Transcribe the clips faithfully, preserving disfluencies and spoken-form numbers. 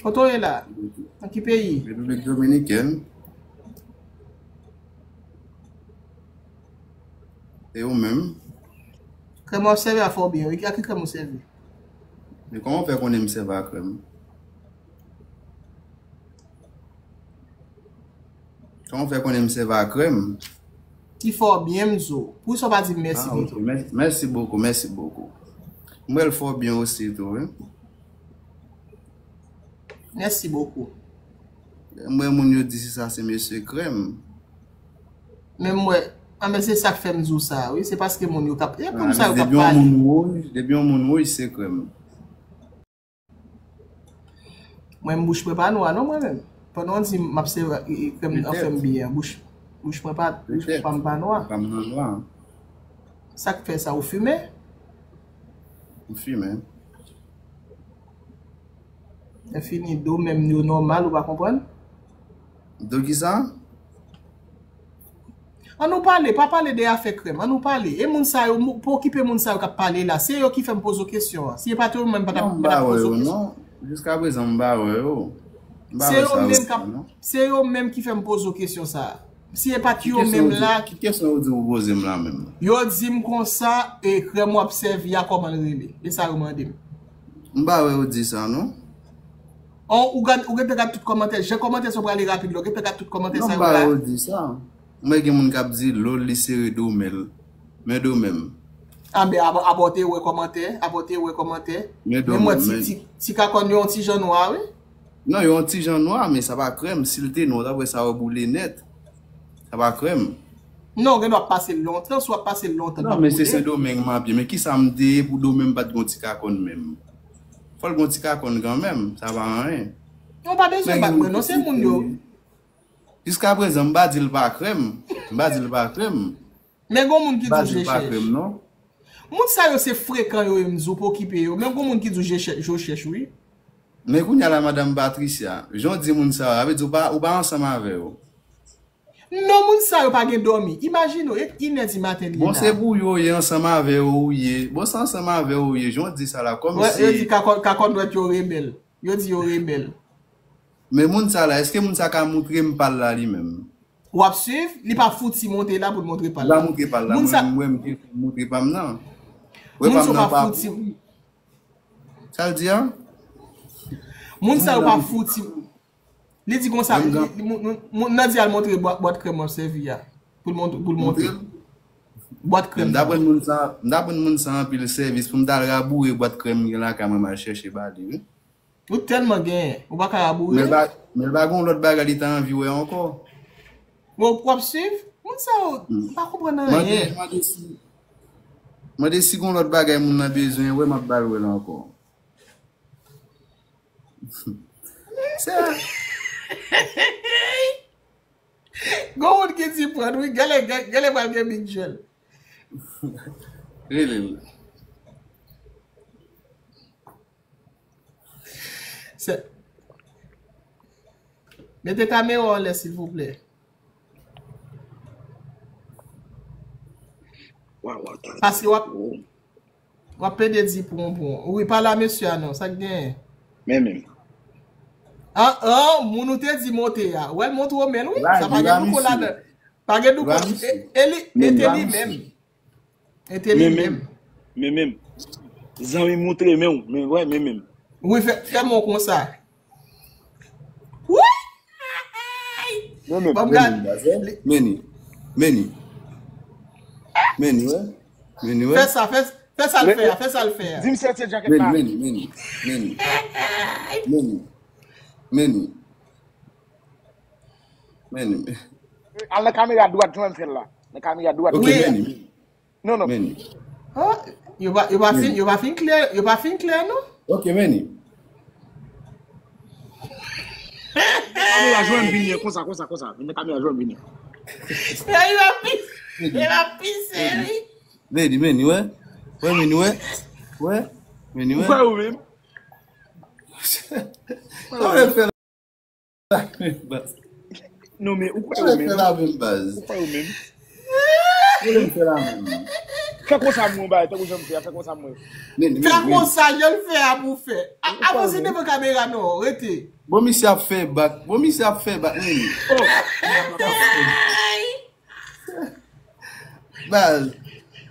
Kote w ye la? Nan ki peyi? Repiblik Dominikèn. E ou menm? Krèm w ap sèvi a fè w byen, wi. A ki krèm ou sèvi? Men kòman w fè konnen m sèvi a krèm? Kòman w fè konnen m sèvi a krèm? Ki fè w byen, m di w. Poukisa w pa di m mèsi pito? Ah, ok. Mè- Mèsi bokou, mèsi bokou. M wè l fè w byen osi tou, wi. Mèsi bokou. M wè moun yo di se sa se mesye krèm. Men m wè, anben se sa k fè m di w sa, wi. Se paske moun yo k ap, e moun sa yo k ap pale. Depi yon moun wouj, depi yon moun wouj, se krèm. Mwen, m bouch mwen pa nwa non, mwen menm. Pandan w di m ap sèvi krèm nan fè m byen, bouch, bouch mwen pa, bouch pa m pa nwa. Pa m nan nwa. Sa k fè sa, ou fimen? M fimen. Lè fini, do menm yo nòmal, ou pa konprann? Do kisa? An nou pale, pa pale de afè krèm. An nou pale. E moun sa yo, mou- pa okipe moun sa yo k ap pale la. Se yo ki fè m poze w kesyon an. Si e pa t yo, mwen m pa t ap, non, m pa t ap poze w kesyon. Non. Jiska prezan, m pa wè yo. M pa wè sa yo di non. Se yo menm ki fè m poze w kesyon sa a. Si e pa t yo menm la. Ki kesyon yo di w poze m la menm? Yo di m konsa, e krèm w ap sèvi a, kòman l rele? E sa yo mande m. M pa wè yo di sa, non. An, ou gad, ou gentan gad tout kòmantè. Jan kòmantè sa yo prale rapid la, ou gentan gad tout kòmantè sa yo la. Non, m pa wè yo di sa. Mwen gen moun k ap di lòl li sere do men l. Men do men m. Anben, apa w te wè kòmantè, apa w te wè kòmantè. Men do men m. Men mwen ti, ti, ti kakòn yo yon ti jan nwa, wi. Non, yo yon ti jan nwa, men sa pa krèm. Si l te nwa, w t ap wè sa yo boule nèt. Sa pa krèm. Non, gen dwa ap pase l lontan, si w ap pase l lontan, l p ap boule. Non, men se Sendomeng m ap ye. Men kisa m te ye pou do men m pa t gon ti kakòn menm? Fò l gon ti kakòn kanmenm, sa pa anyen. Non, pa bezwen bat mwen non, se moun yo. Jiska prezan, m pa di l pa krèm. M pa di l pa krèm. Men gon moun ki di w je chèch. M pa di l pa krèm, non. Moun sa yo se frekan yo ye, m di w pa okipe yo. Men gon moun ki di w je chèch, je chèch, wi. Men kounye a la, madanm Patricia, jan w di moun sa yo, sa vle di w pa, ou pa ansanm avè yo. Non, moun sa yo pa gen dòmi. Imajine w, e inè di maten li la. Bon, se pou yo ye, ansanm avè yo ou ye. Bon, se ansanm avè yo ou ye, jan w di sa la, kòmsi. Yo di kakòn, kakòn dwèt yo rebèl. Yo di yo rebèl. Men moun sa la, èske moun sa ka moutre m pa l la li menm? W ap swiv, li pa fouti monte la pou l montre pa l la. Li pa moutre pa l la, mwen, mwen, m te moutre pa m nan. Wè pa m nan pa fouti. Sa l di a? Moun sa yo pa fouti. Li di konsa, li, li, moun, moun, moun nan di al montre bwa-, bwat krèm w ap sèvi a. Pou l montre, pou l montre. Bwat krèm. M t aprann moun sa, m t aprann moun sa anpil sèvis pou m t al raboure bwat krèm m gen lakay mwen, m al chèche ba li, wi. Ou tèlman genyen, ou pa ka raboure. Men l pa, men l pa gen yon lòt bagay li ta anvi wè ankò. Bon, w ap swiv? Moun sa yo, m pa konprann anyen. Mande, mande si, mande si gen yon lòt bagay moun nan bezwen wè, m ap ba l wè l ankò. Sa. Gon moun ki di pran, wi, gèlè, gèlè, gèlè pral gen big jèl. Rele l. Se. Mete kamera w anlè, silvouplè. Paske w ap, w ap pede di pwonpwon. Wi, pale a mesye a non, sa k genyen? Men menm. An, an, moun ou te di monte a. Wè l montre w men l, wi. Sa pa gen louko ladan. Pa gen louko. E, e li, e te li menm. E te li menm. Men menm. Zanmi, montre men w. Men, wè, men menm. Wi, fè, fè men w konsa. Wi! Men menm. Ban m gade. Men ni. Men ni. Men ni, wè. Men ni, wè. Fè sa, fè, fè sa l fè a, fè sa l fè a. Di m si se djaket la. Men ni, men ni, men ni. Men ni. Men ni. Men ni. Al nan kamera dwat, jan m fè l la. Nan kamera dwat. Ok, men ni. Non, non. Men ni. Oh, yo pa, yo pa fin, yo pa fin klè, yo pa fin klè, non? Ok, men ni. Kamera jwenn vini, konsa, konsa, konsa. Vin nan kamera jwenn vini. Yo pa pis, yo pa pis, wi. Men ni, men ni, wè. Wè, men ni, wè. Wè. Men ni, wè. Ou kwè ou menm? Sa w fè la menm, baz? Non, men ou kwè ou menm? Ou fè la menm, baz. Ou kwè ou menm? Ou menm fè la menm. Fè konsa mwen, bay, tankou jan m fè a, fè konsa mwen. Men, men, men. Fè konsa, jan l fè a pou fè. A- Avanse devan kamera non, rete. Bon, misye ap fè bak. Bon, misye ap fè bak, men. Baz.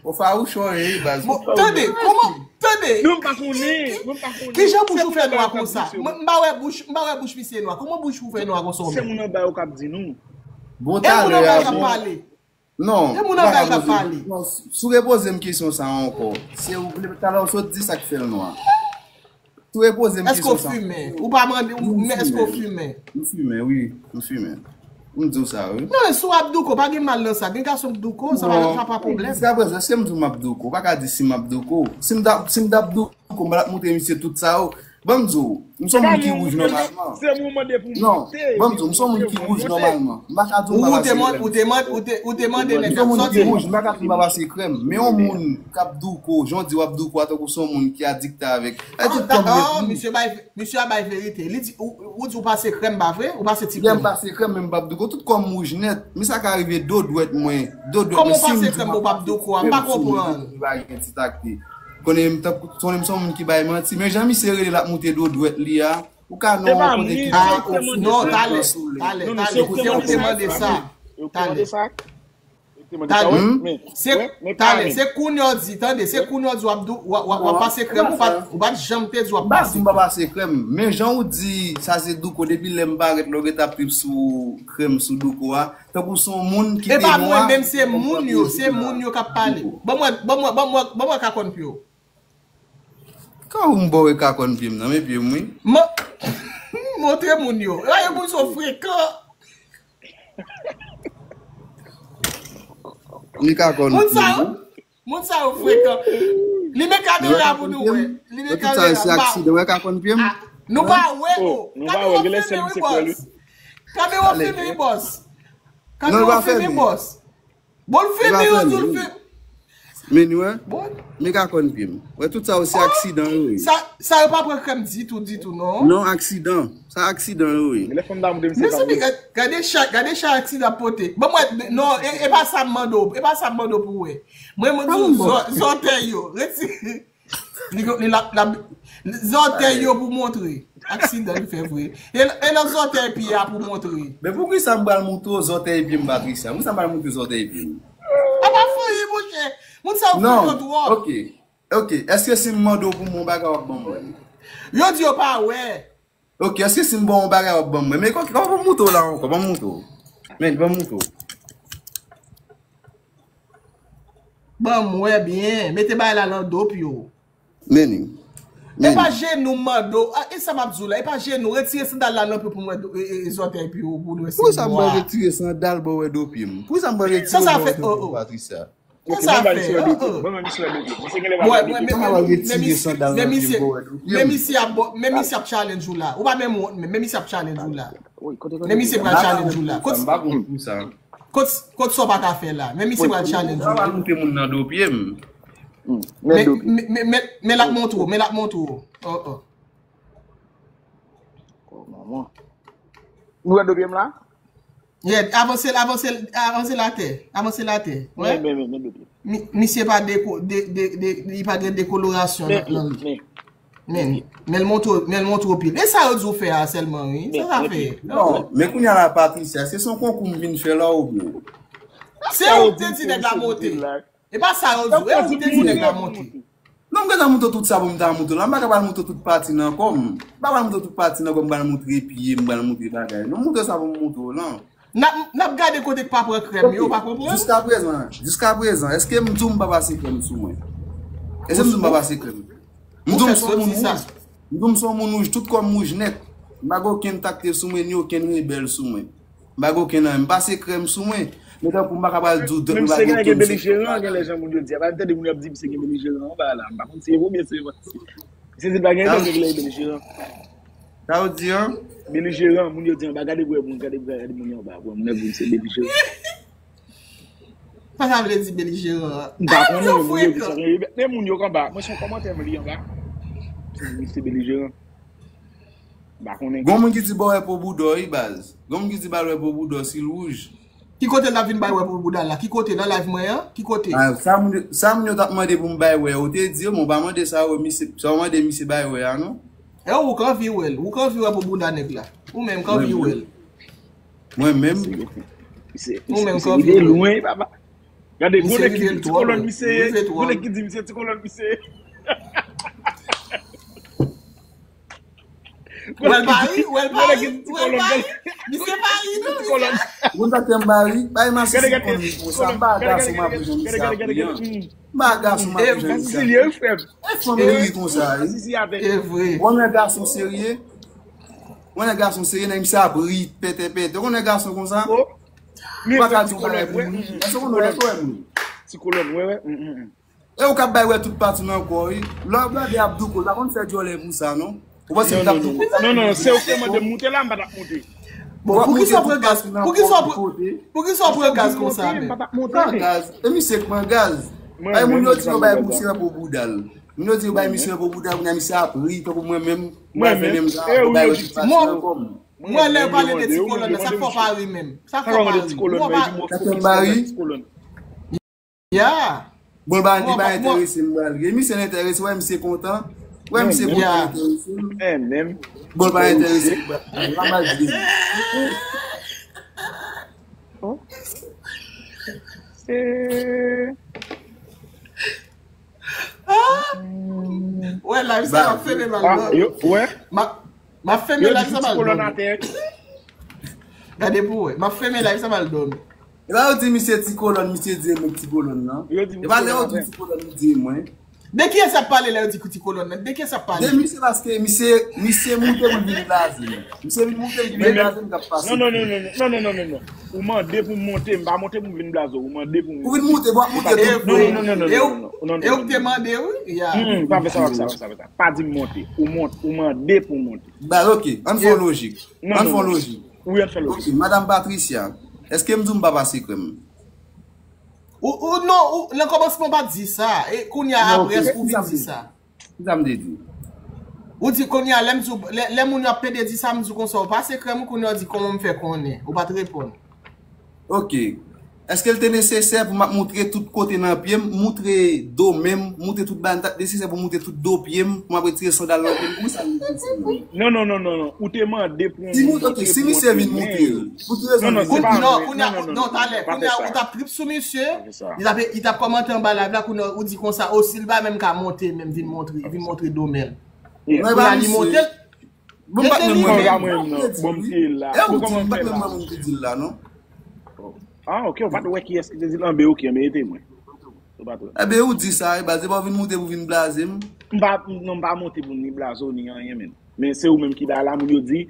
Ou fawouch ou ye, baz. Bon, tande, kòman, tande. Non, m pa konnen, non, m pa konnen. Kijan bouch ou fè nwa konsa? M m pa wè bouch, m pa wè bouch misye nwa. Kòman bouch ou fè nwa konsa ou menm? Se moun anba yo k ap di nou. Bon, e moun anba yo k ap pale. Non, e moun anba yo k ap pale. Non, si w repoze m kesyon sa a ankò. Se ou vle talè ou sot di sa k fè l nwa. Si w repoze m kesyon sa a. Èske w fimen? Ou pa mande, men èske w fimen? M fimen, wi, m fimen. M di w sa, wi. Non, si w ap douko, pa gen mal nan sa. Gen gason k douko, sa pa, sa pa pwoblèm. Jiskaprezan, èske m di w m ap douko? Ou pa ka di si m ap douko. Si m t ap, si m t ap douko, m pa t ap montre misye tout sa yo. Ban m di w, m se yon moun ki wouj nòmalman. Non, ban m di w, m se yon moun ki wouj nòmalman. M pa ka di w m pa pase krèm. Ou te mande, ou te, ou te mande nèg la sòti. M se yon moun ki wouj, m pa ka di w m pa pase krèm. Men yon moun k ap douko, jan w di w ap douko a, tankou se yon moun ki adikte avèk. E tout kòm. Misye bay, misye a bay verite. Li di, ou, ou di w pase krèm, pa vre? Ou pase ti krèm? Lè m pase krèm, men m p ap douko. Tout kò m wouj nèt. Men sa ka rive do dwèt mwen. Do dwèt mwen. Kòman w pase krèm pou w p ap douko a? M pa konprann. Li pa gen ti takte. Konnen m tankou, konnen m se yon moun ki bay manti. Men jan misye rele l ap moute do dwèt li a, ou ka nan yon kote ki. Ah, non, talè, talè, talè. Se ou te mande sa. Talè. Talè. Se, talè, se kounye a w di, tande, se kounye a w di w ap dou, w ap, w ap, w ap pase krèm, ou pa, ou pa t janm te di w ap pase krèm. M pa di m pa pase krèm. Men jan ou di, sa se douko, depi lè m parèt la, ou gentan ap trip sou krèm, sou douko a. Tankou se yon moun ki te nwa. E pa mwen menm, se moun yo, se moun yo k ap pale. Ban mwen, ban mwen, ban mwen, ban mwen kakòn pye w. Kòman m ba w kakòn pye m nan, men pye m, wi. Montre moun yo. Rayi moun sa frekan. Li kakòn pye m, wi. Moun sa yo frekan. Limen kamera pou nou wè. Limen kamera. Tout sa se aksidan, wè kakòn pye m. Nou pa wè, oh. Kamera w fimen wi, bòs. Kamera w fimen wi, bòs. Kamera w fimen wi, bòs. Bon, l fimen yo di l fimen. Men nou wè. Men kakòn pye m. Wè tout sa yo se aksidan yo ye. Sa, sa yo pa pran krèm ditou, ditou, non. Non, aksidan. Sa aksidan yo ye. Mezanmi, gade, gade chay, gade chay aksidan ap pote. Bon, mwen, non, e, e pa sa m mande w, e pa sa m mande w pou wè. Mwen, mwen di w, zò-, zòtèy yo, retire. Li, li la, la, zòtèy yo pou montre. Aksidan li fè vre. E, e nan zòtèy pye a pou montre. Men poukisa m pral montre w zòtèy pye m, Patricia? Poukisa m pral montre zòtèy pye m? A pa fanyen, monchè. Moun sa yo frekan twòp. Ok. Ok. Èske si m mande w pou m yon bagay, w ap ban mwen? Yo di yo pa wè. Ok, èske si m ba w yon bagay, w ap ban mwen? Men kòman, kòman pou m montre w la ankò? Ban m montre w. Men, ban m montre w. Ban m wè byen. Mete bagay la nan do pye w. Men li. E pa jenou m mande w. Ah, e sa m ap di w la? E pa jenou. Retire sandal la nan pye pou m wè do, e, e, e zòtèy pye w pou nou wè si. Poukisa m pral retire sandal ba w wè do pye m? Poukisa m pral retire sandal ba w wè do pye m, Patricia? Sa sa fè? Bon, men misye wè do pye m. Bon, men misye wè do pye m. Misye gen lè pa wè do pye m. Men misye, men misye, men misye ap bo-, men misye ap challenge ou la. Ou pa menm wont, men, men misye ap challenge ou la. Men misye pral challenge ou la. Kot, kot, kot sa w pa ka fè la? Men misye pral challenge ou la. Ou pa montre moun nan do pye m. Men, men, men, men, men l ap montre w, men l ap montre w. Oh, oh. Oh, manman. Nou wè do pye m la? Yeah, avanse l, avanse l, avanse l atè. Avanse l atè. Wè? Men, men, men, men do pye m. Mi-, misye pa deko-, de, de, de, li pa gen dekolorasyon nan, nan li. Men, men, men l montre w, men l montre w pye l. E sa yo di w fè a sèlman, wi. Sa sa fè? Non, men kounye a la, Patricia, se son konkou m vin fè la oubyen? Se ou ki te di nèg la monte. E pa sa yo di w, e ou ki te di nèg la monte. Non, m gentan montre w tout sa pou m ta montre w la. M pa ka pral montre w tout pati nan kò m. M pa pral montre w tout pati nan kò m, m pral montre pye m, m pral montre bagay. Non, montre sa pou m montre w, non. N ap, n ap gade kote k pa pran krèm yo, ou pa konprann? Jiskaprezan, jiskaprezan, èske m di w m pa pase krèm sou mwen? Èske m di w m pa pase krèm? M di w m se yon moun wouj. M di w m se yon moun wouj, tout kò m wouj nèt. M pa gen okenn takte sou mwen, ni okenn rebèl sou mwen. M pa gen okenn anyen. M pase krèm sou mwen. Men tankou m pa ka pral di w dòt mwen pa gen okenn sentiment. Menm si gen belijeran, gen lè jan moun yo di a. Pa tande moun yo ap di misye gen belijeran anba la. M pa konn si e vre oubyen se manti. Misye di pa gen jan gen belijeran. Sa w di an? Belijeran, moun yo di anba, gade pou wè moun, gade pou gade moun yo anba, pou wè moun nan di se belijeran. Sa sa vle di belijeran an? M pa konnen, men moun yo di sa gen rebèl. Men moun yo k anba, mwen se yon kòmantè m li anba. Misye belijeran. M pa konnen. Gon moun ki di ba w wè po bouda w wi, baz. Gon moun ki di ba l wè po bouda w si l wouj. Ki kote l t ap vin bay wè pou bouda l la? Ki kote? Nan live mwen an? Ki kote? Ah, sa moun, sa moun yo t ap mande pou m bay wè, ou te di yo, men w pa mande sa yo, misye, sa w mande misye bay wè a, non? E ou k anvi wè l, ou k anvi wè pou bouda nèg la. Ou menm k anvi wè l. Mwen menm. Ou menm k anvi wè l. Lwen, papa. Gade, gwo nèg ki di ti kolòn misye ye, gwo nèg ki di misye ti kolòn misye ye. Ou wè l pa ri, ou wè l pa ri, ou wè l pa ri. Misye pa ri, non, misye. Moun sa tèm pa ri, bay masisi konn ri konsa, m pa gason m ap ri jan misye ap ri an. M pa gason m ap ri jan misye ap ri. E fanm ri konsa, wi. E vre. Ou wè gason serye? Ou wè gason serye, nèg misye ap ri, pètè pètè. Ou konnen gason konsa? Ou pa ka di yon bagay pou moun. Èske ou konnen, èske ou wè moun? Ti kolòn, wè, wè. E ou k ap bay wè tout pati nan kò w, wi. Lè w ap gade ap douko, l pa konn fè djòlè pou sa, non. Ou panse li t ap douko? Non, non, non, se ou ki te mande m moute la, m pa t ap moute. Bon, poukisa w pran gaz? Poukisa w pran, poukisa w pran gaz konsa menm? M pa t ap moute. Pran gaz. E misye k pran gaz. Ay, moun yo di yo bay misye pou bouda l. Moun yo di yo bay misye pou bouda l, kounye a misye ap ri, tankou mwen menm, m pral fè menm jan, pou bay yo tout pati nan kò m. Mwen, lè yo pale de ti kolòn nan, sa k fè w pa ri menm? Sa k fè w pa ri? Sa k fè m pa ri? Ya. Bon, ba, li pa enterese m, m pral ri. Misye enterese, wè, misye kontan. Wè, misye kontan, enterese m. Bon, li pa enterese m, m pral ri. La mal di. Wè, live sa, m ap fèmen l al dòmi. M ap fèmen live sa, m al dòmi. Gade pou wè. M ap fèmen live sa, m al dòmi. E pa yo di misye ti kolòn, misye di e mwen ti kolòn nan. E pa lè yo di ti kolòn, li di e mwen. De kiyès y ap pale lè yo di ti kolòn nan? De kiyès y ap pale? De misye, paske misye, misye moute pou l vin blaze m. Misye vin moute pou l vin blaze m k ap pase. Non, non, non, non, non, non, non, non, non. Ou mande pou m monte, m pa monte pou m vin blaze w. Ou mande pou m monte. Ou vin moute, bon, moute tout. Non, non, non, non, non, non, non, non. E ou k te mande, wi. Hmm, pa fè sa, pa fè sa, pa fè sa, pa fè sa. Pa di m monte. Ou monte, ou mande pou m monte. Ba, ok, ann fè yon lojik. Ann fè yon lojik. Wi, ann fè lojik. Ok, Madam Patricia, èske m di w m pa pase krèm? Ou, ou, non, ou, nan kòmansman w pa t di sa. E kounye a, apre, èske ou vin di sa? Kisa m te di? Ou di kounye a, lè m di w, lè, lè moun yo ap pede di sa, m di w konsa, ou pase krèm ou, kounye a, ou di kòman m fè konnen? Ou pa t reponn. Ok. Èske l te nesesè pou m ap moutre tout kote nan pye m, moutre do men m, moutre tout bagay, nesesè pou m moutre tout do pye m, pou m ap retire sandal nan pye m? Kòman sa nesesè menm? Non, non, non, non, non. Ou te mande pou m montre pou moutre. Si misye vin moutre l, pou ki rezon? Non, non, se pa vre. Non, non, non, non, non, pa fè sa. Kounye a, ou t ap trip sou misye, li t ap, li t ap kòmante anba live la, kounye a, ou di konsa, o, si l pa menm ka monte, menm vin montre, vin montre do men l. Kounye a, li monte l. Bon, m pa t menm wè moun ki di l wi. E ou di, m pa t menm wè moun ki di l la, non. Ah, ok, ou pa t wè kiyès ki te di l, anben, ok, anben, ete mwen. Ou pa t wè. Enben, ou di sa, e baz, e pa w vin moute pou vin blaze m. M pa, non, m pa monte pou m ni blaze w, ni anyen, menm. Men se ou menm ki bay la, moun yo di,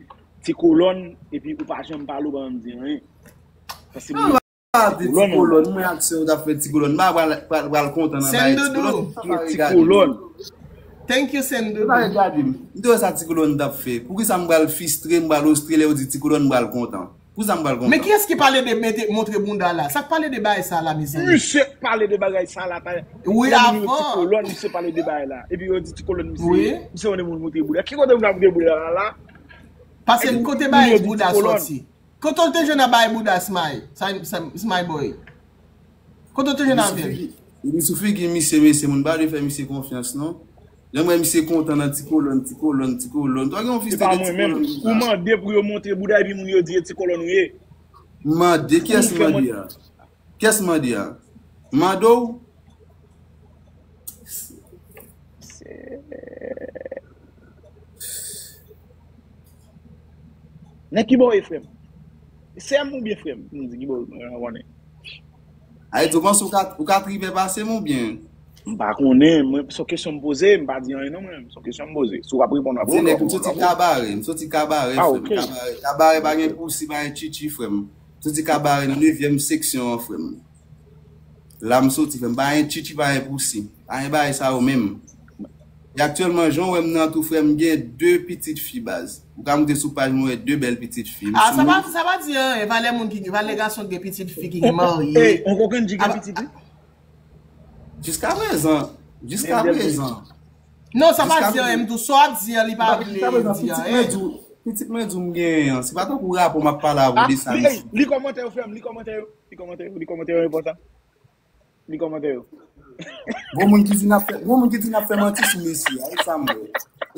ti kolòn, epi ou pa janm pale, ou pa janm di anyen. Paske moun yo pa di ti kolòn, mwen ak sè w t ap fè ti kolòn. M pa pral, pral, pral kontan nan bagay ti kolòn. Ti kolòn. Thank you, Sendoudou. Pa regade m. M te wè sa ti kolòn t ap fè. Poukisa m pral fistre, m pral ostre lè yo di ti kolòn, m pral kontan? Poukisa m pral kontan? Men kiyès ki pale de mete, montre bounda la? Sa k pale de bagay sa la, mezanmi? Misye pale de bagay sa la. Wi, avan. Ti kolòn, misye pale de bagay la. Epi yo di ti kolòn, misye, misye yon moun montre bounda. Ki kote moun ap montre bounda la, la? Pase kote bagay bounda sòti? Kote w te jwenn a bay bouda Smay? Sa, sa, Smay boy. Kote w te jwenn avè l? Li sou figi misye, mesye, moun pa vle fè misye konfyans, non. Lè m wè misye kontan nan ti kolòn, ti kolòn, ti kolòn. Twa gen yon fis te gen ti kolòn. Ou mande pou yo montre bouda epi moun yo di e ti kolòn ou ye. M mande, kiyès m mande a? Kiyès m mande a? M mande w? Nan ki bò w ye, frè m? Sè m oubyen frè m? M di ki bò w ye, mwen pa konnen. Ayiti, ou panse ou ka, ou ka tripè pase m oubyen? M pa konnen, mwen, se yon kesyon m poze, m pa di anyen non mwen, se yon kesyon m poze. Si w ap reponn, w ap reponn. M soti Kabare, m soti Kabare, frè m. Kabare, Kabare pa gen pousi, pa gen tchitchi, frè m. M soti Kabare nan nevyèm seksyon an, frè m. La m soti, frè m, pa gen tchitchi, pa gen pousi. Pa gen bagay sa yo menm. E aktyèlman, jan w wè m nan tou, frè m, gen de pitit fi, baz. Ou ka moute sou paj mwen, wè de bèl pitit fi. Ah, sa pa, sa pa di anyen, valè moun ki, valè gason ki gen pitit fi ki, ki marye. Ey, on kokenn di gen pitit, wi. Jiskaprezan, jiskaprezan. Non, sa pa di anyen, m tou, sa w ap di an, li pa vle di anyen. Pitit mwen di w m genyen an. Se pa tankou rapò m ap pale avè w de sa, mesye. Li kòmantè yo, frè m, li kòmantè yo. Li kòmantè yo, li kòmantè yo enpòtan. Li kòmantè yo. Gon moun ki di n ap fè, gon moun ki di n ap fè manti sou mesye a. E sa m wè.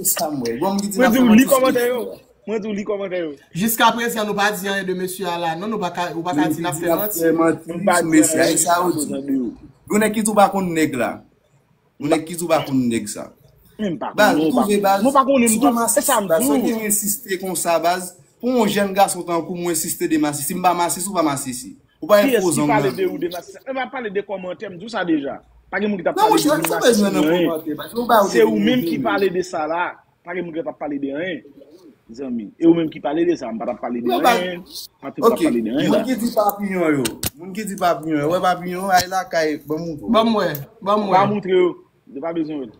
E sa m wè. Gon moun ki di n ap fè manti sou mesye a. Mwen di w li kòmantè yo. Jiska prezan, nou pa di anyen de mesye a la, non, nou pa ka, ou pa ka di n ap fè manti. Fè manti sou mesye a. E sa yo di. Gon nèg ki di w pa konn nèg la. Moun nèg ki di w pa konn nèg sa. Men m pa konnen, ou pa konnen, m pa konnen, m tou, se sa m di w. Baz, ou gen ensiste konsa, baz. Pou yon jèn gason tankou mwen ensiste de masisi, m pa masisi, ou pa masisi. Ou pa enfo zong nan. Kiyès ki pale de ou de masisi? E pa pale de kòmantè, m di w sa deja. Pa gen moun ki t ap pale de masisi anyen. Se ou menm ki pale de sa la. Pa gen moun ki t ap pale de anyen. Zanmi. E ou menm ki pale de sa, m pa t ap pale de anyen. Patrick pa pale de anyen la. Moun ki di papiyon yo. Moun ki di papiyon yo. Wè papiyon yo, ay lakay, ban m montre w. Ban m wè. Ban m wè. Pa montre yo. Yo pa bezwen wè l.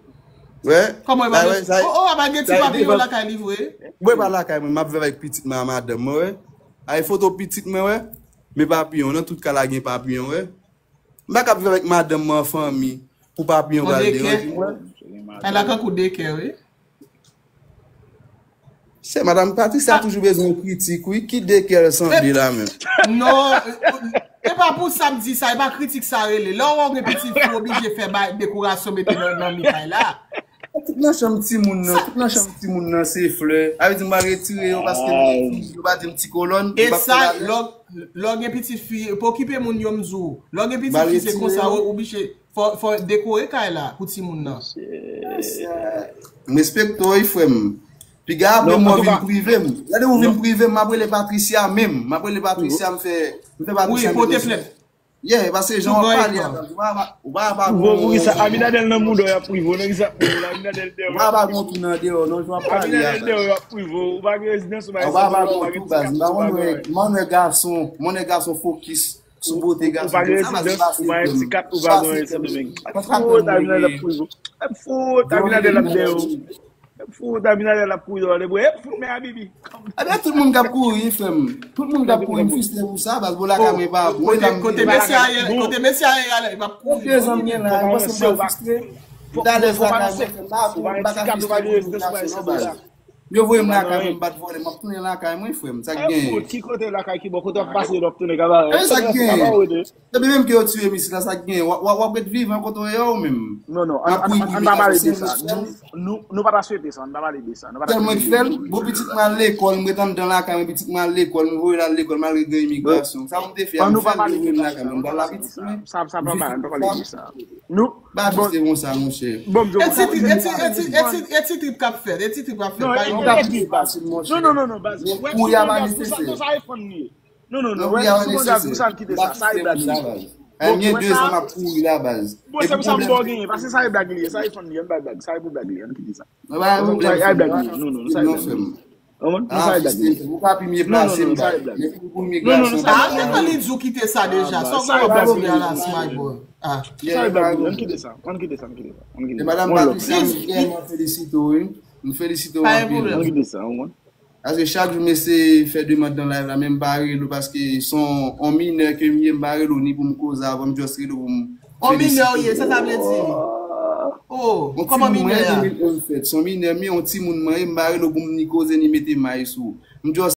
Wè. Kòman yo pa bezwen? O, o, a pa gen ti papiyon lakay li vre? Wè pa lakay mwen, m ap viv avèk pitit mwen a madanm mwen, wè. Ay foto pitit mwen, wè. Men papiyon, nan tout kay la gen papiyon, wè. M pa ka ap viv avèk madanm mwen an fanmi pou papiyon pral deranje mwen. Kay la tankou dekè, wi. Se madanm Patricia toujou bezwen kritik, wi. Ki dekè l sanble la menm? Non, e pa pou sa m di sa, e pa kritik sa rele. Lè w wè w gen pitit fi, w oblije fè bay dekorasyon mete nan, nan mi kay la. Tout nan chanm timoun nan, tout nan chanm timoun nan se flè. A vle di m pral retire yo paske yo pa di m ti kolòn. E sa, lè w gen pitit fi, pa okipe moun yo m di w. Lè w gen pitit fi se konsa, w oblije. Fò, fò dekore kay la pou timoun nan. M respekte w, wi, frè m. Piga apre m wè w vin prive m. Lè w vin prive m, m ap rele Patricia menm. M ap rele Patricia, m fè, m fè Patricia mete sou. Yeah, paske jan w ap pale a, ou pa, ou pa, ou pa gon. Pou kisa Abinader nan mouda w y ap prive w, nan kisa ap prive w la, Abinader dèyè w y ap prive w. Ou pa, ou pa gon tou nan deyò, non, jan w ap pale a. Abinader dèyè w y ap prive w, ou pa gen rezidans, ou pa gen sèl, ou pa gen ti kat, ou pa gen anyen. M wè gason, m wè gason fokis. Sou bote gason. Ou pa gen rezidans, ou pa gen ti kat, ou pa gen anyen Sendomeng. Fwot Abinader ap kouri. Fwot Abinader ap dèyè w. Fwot Abinader ap kouri dèyè w. Fwot men Abibi. Ebyen, tout moun k ap kouri, frè m. Tout moun k ap kouri, m fristre pou sa, baz, bon, lakay mwen pa bon. Kote mesye a ye, kote mesye a ye, ale, m ap kouri. Kote zanmi la, paske m pa fristre. M ta alèz lakay mwen, frè m, m pa bon, m pa ka fristre pou imigrasyon, non, baz. Yo voye m lakay mwen, m pa t vòlè, m ap tounen lakay mwen, frè m. Sa k genyen? Ki kote lakay ki bò? Kote w ap pase lè w ap tounen, kabarè? E sa k genyen? Depi menm ke yo tiye m isit la, sa k genyen? W ap, w ap, w ap ret vivan kote w ye a ou menm? Non, non, ann pa pale de sa. Nou, nou pa ta swete sa, ann pa pale de sa. Tèlman k fè l, bon, pitit mwen al lekòl, m ret anndan lakay mwen, pitit mwen al lekòl, m voye l al lekòl malgre gen imigrasyon. Sa pou m te fè a, m fè l, m voye l lakay mwen, m pa la pitit mwen. Sa, sa pa pale, ann pa pale de sa. Nou, Ba fè se konsa, monchè. Bon, e ti trip, e ti, e ti, e ti, e ti trip k ap fèt, e ti trip k ap fèt. Non, pa e ti trip, baz. Non, non, non, non, baz. Wè, kouri a pa nesesè. Sa, sa iPhone li ye. Non, non, non, wè, sou bon gaz, pou sa, kite sa, sa e blag li ye. Mwen gen de zan m ap kouri la, baz. Bon, se pou sa m ba w genyen, paske sa e blag li ye, sa iPhone li ye, ann bay blag, sa e pou blag li ye, ann kite sa. Sa e blag li ye, non, non, sa e blag li ye. Ou ka pi mye plase m, baz. Men pou imigrasyon. Arete, li di w kite sa deja. Sa w gen wè baz li a la, smart boy. Sa e blag li ye, ann kite sa, ann kite sa, ann kite sa. E madanm Patricia, m vrèman felisite w, wi. M felisite w anpil. Ann kite sa, ou konn. Paske chak jou m eseye fè demann nan live la, men m pa rele w paske se yon, yon minè ke m ye, m pa rele w ni pou m koze avè w, m just rele w pou m felisite w. Yon minè w ye, sa sa vle di? Oh, kòman minè a? Yon timoun mwen ye, de mil onz fèt. Se yon minè m ye, yon timoun mwen ye, m pa rele w pou m ni koze ni mete may sou ou. M just